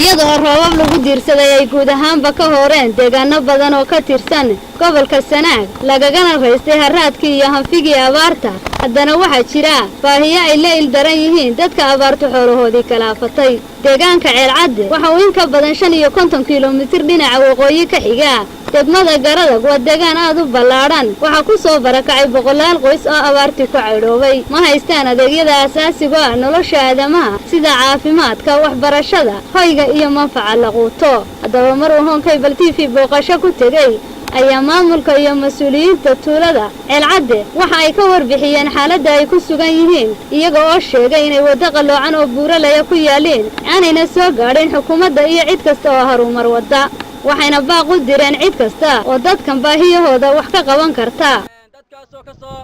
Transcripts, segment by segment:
Iyadoo roobab lagu diirsaday ay guud ahaanba ka horeen deegaano badan oo ka tirsan gobolka Sanaag, lagagana raystay haraadkii iyo hanfigii abaarta, haddana waxaa jira baahiyo ay la ildaran yihiin dadka abaartu xoolahoodii kalaafatay. Deegaanka Ceelcadde waxa uu in ka badan 55 kilomitir dhinaca waqooyi ka xiga degmada Garadag. Waa deegaan aad u ballaadhan. Waxaa ku soo barakacay boqolaal qoys oo abaartii ku caydhoobay. Ma haystaan adeegyada asaasiga ah nolosha aadamaha, sida caafimaadka, waxbarashada, hoyga iyo manfaca la quuto. Haddaba, mar uu Horn Cable TV booqasho ku tegey ayaa maamulka iyo mas-uuliyiinta tuulada Ceelcadde waxa ay ka warbixiyeen xaaladda ay ku sugan yihiin, iyaga oo sheegay inay waddo qalloocan oo buuralaya ku yaaliin, aanayna soo gaadhin xukuumadda iyo cid kasta oo harumar wadda. Waxayna baaq u direen cid kasta oo dadkan baahiyahooda wax ka qaban karta. Dadkaasoo ka soo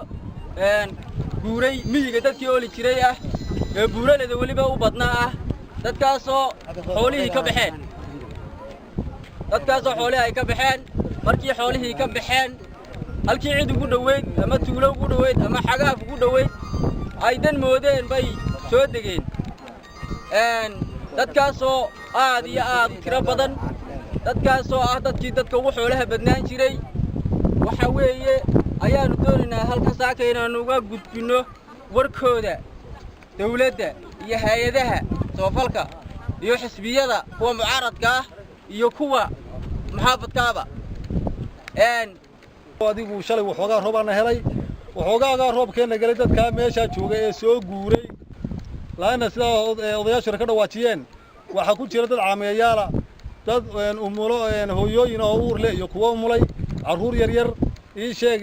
guuray miyiga, dadkii ooli jiray ah ee buuraleda weliba u badnaa ah, dadkaasoo xoolihii ka baxeen, dadkaasoo xoolihii ay ka baxeen. Markii xoolihii ka baxeen, halkii cid ugu dhoweyd ama tuulo ugu dhoweyd ama xagaaf ugu dhoweyd ay dan moodeen bay soo degeen. Dadkaasoo aad iyo aad u tiro badan, dadkaasoo ah dadkii dadka ugu xoolaha badnaan jiray, waxa weeye ayaannu doonaynaa halkan saaka inaannu uga gudbinno warkooda dawladda iyo hay-adaha samafalka iyo xisbiyada, kuwa mucaaradka ah iyo kuwa muxaafadkaaba. Adigu shalay waxoogaa roobaana helay, waxoogaagaa roobkeenna gelay. Dadkaa meeshaa jooga ee soo guuray laana, sidaa odayaashuna ka dhawaajiyeen, waxaa ku jira dad caameeyaala, dad umulo, hooyooyin oo uur leh iyo kuwo umulay, carruur yar yar, ii sheeg,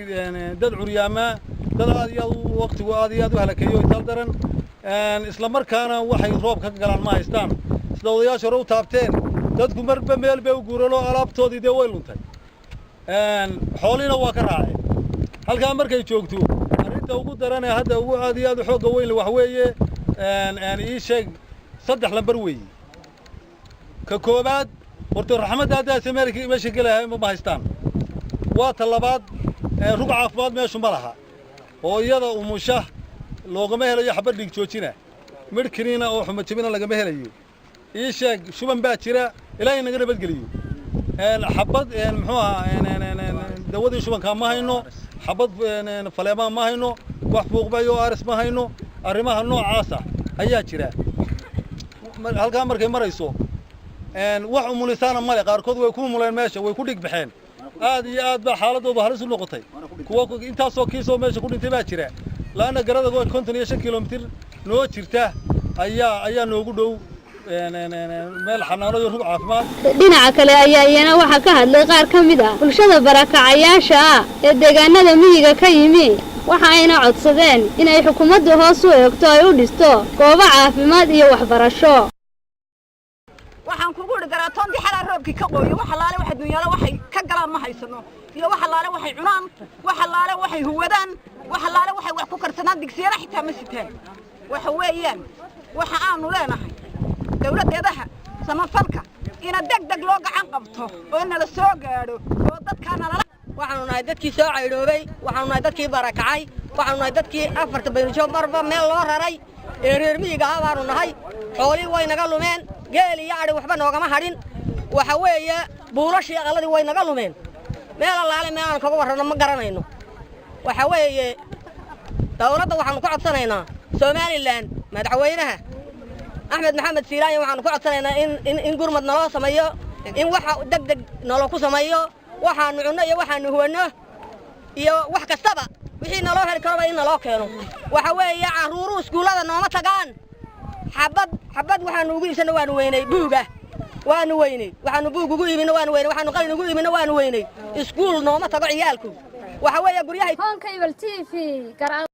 dad curyaamaa, dad aad iyo aad waqtigu aad iyo aad u halakeeyo, itaal daran. Isla markaana waxay roob ka galaan ma haystaan. Sida odayaasha hore u taabteen, dadku marba meel bay u guureen oo alaabtoodii dee way luntay, xoolihiina waa ka raaceen. Halkaa markay joogto, arrinta ugu daran ee hadda ugu aad iyo aad u xoogga weyn waxa weeye, ii sheeg, saddex lambar weeye. Ka koobaad, horta raxmadda haddaase meesha gelahay ma haystaan. Waa ta labaad, rug caafimaad meeshu ma laha, oo iyada umusha loogama helayo xabad dhiig joojina, midh kiniina oo xuma jabina lagama helayo. Ii sheeg, shuban baa jira, Ilaahay naga nabadgeliyo. Xabad, muxuu ahaa, dawadii shubankaa ma hayno, xabad faleemaa ma hayno, wax fuuqbayo aris ma hayno. Arrimaha noocaasa ayaa jira. Halkaa markay marayso, wax umulisaana male. Qaarkood way ku umuleen meesha, way ku dhig baxeen. Aad iyo aad baa xaaladoodu halis u noqotay. Kuwa intaasoo kiisoo meesha ku dhintay baa jira. Laanna Garadago 55 kilomitir noo jirta ayaa noogu dhow meel xanaano iyo rug caafimaad. Dhinaca kale ayaa iyana waxaa ka hadlay qaar ka mid ah bulshada barakacayaasha ah ee deegaanada miyiga ka yimi. Waxa ayna codsadeen inay xukuumaddu hoos u eegto, ay u dhisto goobo caafimaad iyo waxbarasho. Waxaan kugu idhi, garaatoontii xalaa roobkii ka qooyo. Wax allaale wax adduunyaala waxay ka galaan ma haysano, iyo wax allaale waxay cunaan, wax allaale waxay huwadaan, wax allaale waxay wax ku karsadaan. Digsiyana xitaa ma sitaan. Waxa weeyaan, waxa aanu leenahay dawladdeedaha samafalka ina deg deg loo gacan qabto oo nala soo gaadho oo dadkaa nalala Waxaanu nahay dadkii soo caydhoobay, waxaanu nahay dadkii barakacay, waxaanu nahay dadkii afarta baynujoog marba meel loo raray ee reer miyiga ahaa baanu nahay. Xoolihii way naga lumeen, geel iyo adhi waxba noogama hadhin. Waxa weeye, buulashii, aqalladii way naga lumeen. Meel allaale meel aan kaga warranno ma garanayno. Waxa weeye, dawladda waxaanu ka codsanaynaa, Somaliland, madaxweynaha Axmed Maxamed Siiraanya, waxaanu ka codsanaynaa in gurmad naloo sameeyo, in waxa deg deg naloo ku sameeyo, waxaanu cunno iyo waxaanu huwanno iyo wax kastaba wixii naloo heli karoba in naloo keeno. Waxa weeye, carruuruhu iskuullada nooma tagaan. Xabad xabad waxaanu ugu iibsanno waanu weynay, buuga waanu weynay, waxaanu buug ugu iibinno waanu weynay, waxaanu qalin ugu iibinno waanu weynay. Iskuul nooma tago ciyaalku. Waxa weeye, guryahay Horn Cable TV.